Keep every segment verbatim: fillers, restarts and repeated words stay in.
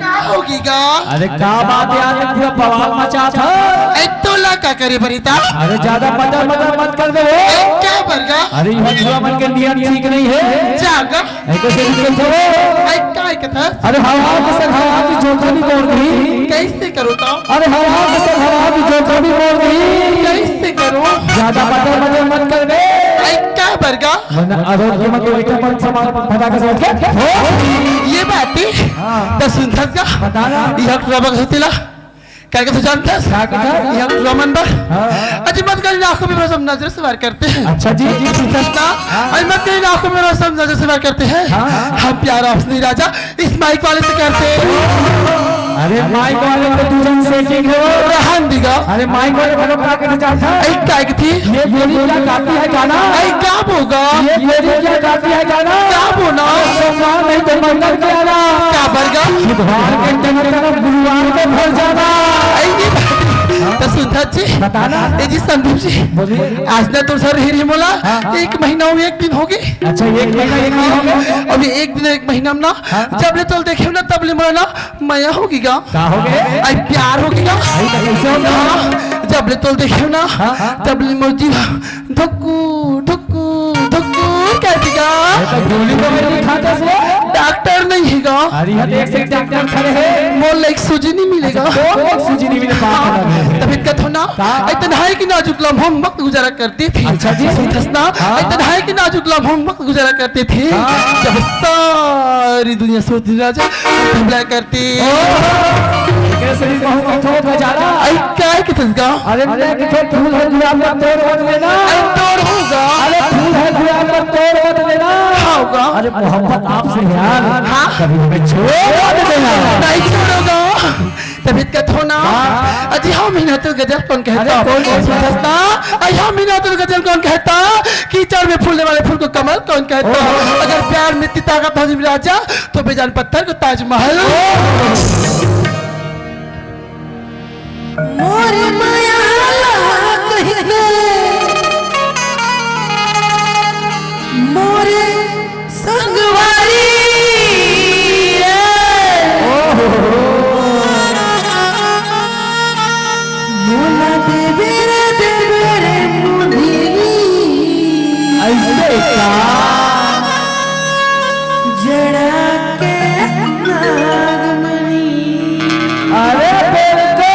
का होगे गा? अरे का बात हे यार, पूरा बवाल मचात हस। ए, तोला का करे बर हे ता? अरे ज्यादा मटर मटर मत कर दे वो। ए, का बर गा? अरे ये बुढ़ा मन के नियत ठीक नहीं हे। जा गा। ए, कइसे नहीं करत हस? ए, का करत हस? अरे हवा के संग हवा के झोंका भी बोल रही। कइसे करो तो? अरे हवा के संग हवा के झोंका भी बोल रही। कइसे करो? ज्यादा मटर मटर मत कर बे। ए, का बर गा? मन आरोग्य मत तो इतना मन समान फटाके से उठ के। हो? ये बात हे? हाँ। त सुनत हस गा? बता ना। ये हक रबक होती ला। का करथे जानत हस? का करथे? ये हक रमन बा। हाँ। अजी मत कर, आंखों में मेरे सब नजर से वार करते हैं। अच्छा जी। सुनत हस ना? हाँ। अजी मत कर, आंखों में मेरे सब नजर से वार करते हैं। हाँ, हाँ। हम प्यार आपसे नहीं राजा, इस माइक वाले से करते हैं। अरे माइक वाले तो दू झन सेटिंग हे वो। रहन दे गा। अरे माइक वाले घलो का करथे जानत हस? ए, का करथे? ये गोरी क्या गाती है गाना? ए, का बोगा? ये गोरी क्या गाती है गाना? का बोना? अरे सोमवार नहीं तो मंगल के आना। का बर गा? बुधवार के अंदर तरफ गुरुवार को भर जाना। ए, ये बात। त सुनत हस जी? बता ना। ए जी संदीप जी। बोलिए। आज ना तो सर हिरी मोला। हाँ, हाँ, एक हाँ। महीना हो, एक दिन होगे। अच्छा, एक महीना, एक महीना होगे। अभी एक दिन, एक महीना में ना, हाँ, हाँ। जब ले तोला देखे ना, तब ले मोला ना मया होगे गा। का होगे? ए, प्यार होगे गा। ए, त कइसे होगे? हाँ, जब ले तोला देखे ना, हाँ, हाँ, हाँ। तब ले मोर जी धुकु, धुकु, धुकु करथे गा। ए, त गोली तो मैं नहीं खाता से। डॉक्टर नहीं हे गा। अरे, यहाँ तो एक से एक डॉक्टर खड़े हैं। मोला एक सूजी नहीं मिले गा। अच्छा, मोला एक सूजी नहीं मिले, बात अलग है। तभी कथो ना, का? ए तन्हाई के नाजुक लम्हों में वक्त गुजारा करते थे। अच्छा जी। सुनत हस ना? हाँ। ए तन्हाई के नाजुक लम्हों में वक्त गुजारा करते थे। हाँ। जब सारी दुनिया सोती राजा, हम घबरा करते। ओ, कइसे भी कहूँ, कहूँ, कहूँ, ज्यादा। ए, काय करत हस गा? अरे, मैं कथों फूल हे गुलाब का तोड़ मत देना। ए, तोड़ होगा। अरे, फूल हे गुलाब का तोड़ मत देना। हाँ होगा। अरे, मोहब्बत आपसे हे यार। हाँ। कभी हमें छोड़ मत देना। नहीं छोड़ोगा। तभी कथों ना। हाँ। अजी, हाँ, मीनातुल गजल कौन कहता? अरे, कौन, कौन सुनत हस ना? अजी, हाँ, मीनातुल गजल कौन कहता? कीचड़ में फूलने वाले फूल को कमल कौन कहता? ओहो। अगर प्यार में इतनी ताकत हो राजा, तो बेजान पत्थर को ताजमहल। मोर मया ला कहिके, मोर संगवारी रे। मोला देबे रे, देबे रे मुंदरी। अइसे का? जड़ा के नागमणि। अरे बिल्कुल।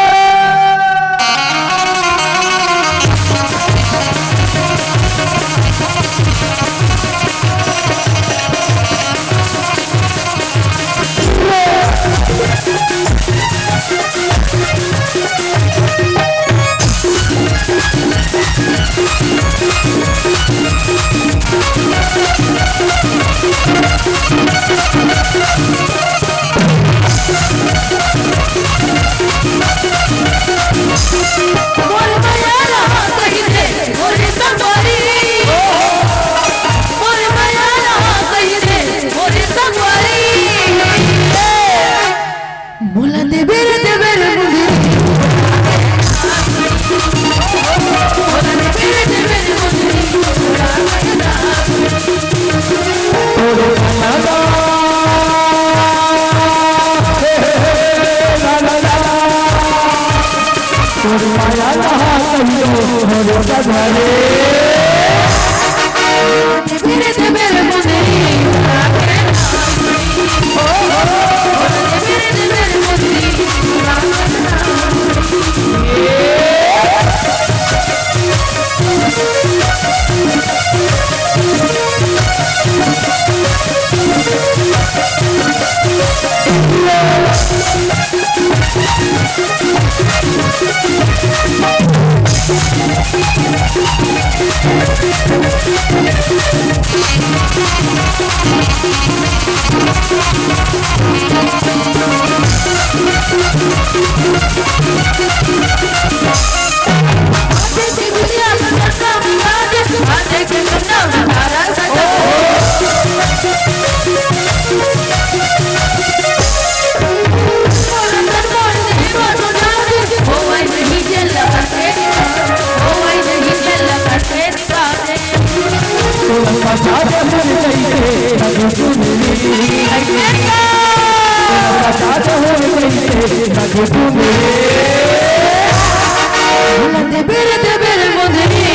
देबे रे, देबे रे, मोंदरी।